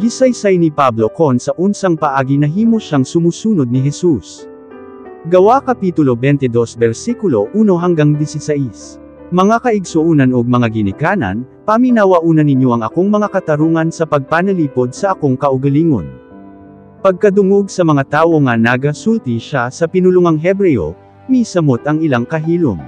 Gisaysay ni Pablo kon sa unsang paagi nahimo siyang sumusunod ni Jesus. Gawa Kapitulo 22 versikulo 1 hanggang 16. Mga kaigsuonan ug mga ginikanan, paminawa una ninyo ang akong mga katarungan sa pagpanalipod sa akong kaugalingon. Pagkadungog sa mga tawo nga nagasulti siya sa pinulungang Hebreo, misamot ang ilang kahilom.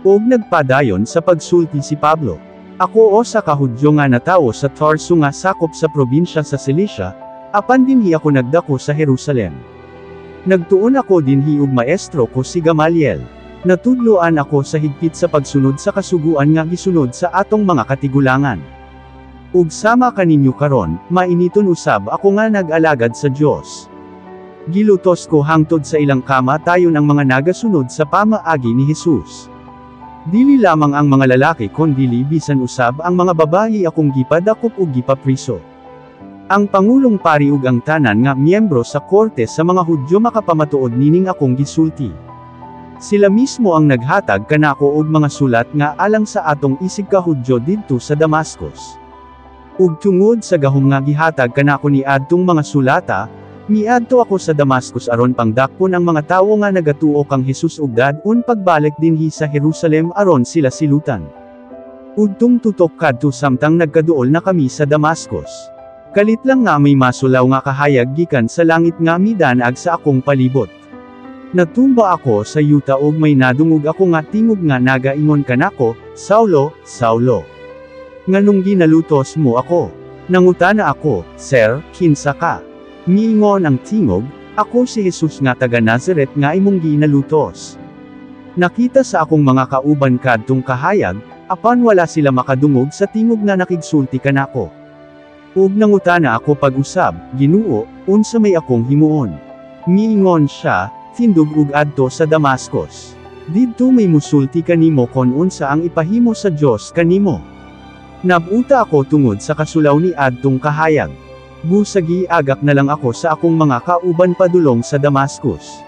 Ug nagpadayon sa pagsulti si Pablo. "Ako usa ka Hudyo nga natawo sa Tarso nga sakop sa probinsya sa Cilicia, apan dinhi ako nagdako sa Jerusalem. Nagtuon ako dinhi ug maestro ko si Gamaliel. Natudloan ako sa higpit sa pagsunod sa kasuguan nga gisunod sa atong mga katigulangan. Ug sama kaninyo karon, mainiton usab ako nga nag-alagad sa Dios. Gilutos ko hangtod sa ilang kamatayon ang mga nagasunod sa pamaagi ni Jesus. Dili lamang ang mga lalaki kondili bisan usab ang mga babayi akong gipadakop ug gipapriso. Ang pangulong pari ug ang tanan nga miyembro sa korte sa mga Hudyo makapamatuod nining akong gisulti. Sila mismo ang naghatag kanako og mga sulat nga alang sa atong isig ka Hudyo didto sa Damascus. Ug tungod sa gahom nga gihatag kanako ni adtong mga sulata, miadto ako sa Damascus aron pangdakpon ang mga tawo nga nagatuo kang Jesus ug dad-on pagbalik dinhi sa Jerusalem aron sila silutan. Udtong tutok kadto samtang nagkaduol na kami sa Damascus. Kalit lang nga may masulaw nga kahayag gikan sa langit nga midanag sa akong palibot. Natumba ako sa yuta ug may nadungog ako nga tingog nga nagaingon kanako, 'Saulo, Saulo. Nganong ginalutos mo ako?' Nangutana ako, 'Sir, kinsa ka?' Miingon ang tingog, 'Ako si Jesus nga taga Nazaret nga imong ginalutos.' Nakita sa akong mga kauban kadtong kahayag, apan wala sila makadungog sa tingog nga nakigsulti kanako. Ug nangutana ako pag-usab, 'Ginoo, unsa may akong himuon?' Miingon siya, 'Tindog ug adto sa Damascus. Didto may musulti kanimo kon unsa ang ipahimo sa Dios kanimo.' Nabuta ako tungod sa kasulaw ni adtong kahayag. Busa giagak na lang ako sa akong mga kauban padulong sa Damascus.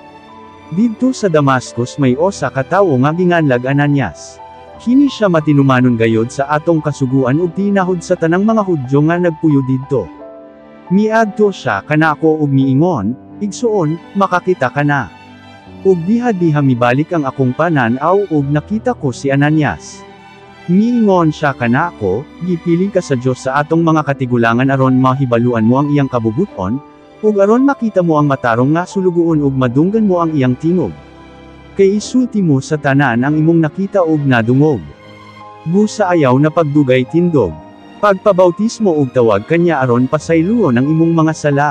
Didto sa Damascus may usa ka tawo nga ginganlag Ananias. Kini siya matinumanon gayod sa atong kasuguan ug tinahod sa tanang mga Hudyo nga nagpuyo didto. Miadto siya kanako ug miingon, 'Igsuon, makakita ka na.' Ug diha-diha mibalik ang akong panan-aw ug nakita ko si Ananias. Miingon siya kanako, 'Gipili ka sa Dios sa atong mga katigulangan aron mahibaluan mo ang iyang kabubut-on, ug aron makita mo ang matarong nga sulugoon ug madunggan mo ang iyang tingog. Kay isulti mo sa tanan ang imong nakita ug nadungog.' Busa ayaw na pagdugay tindog. Pagpabautismo ug tawag kaniya aron pasayloon ang imong mga sala."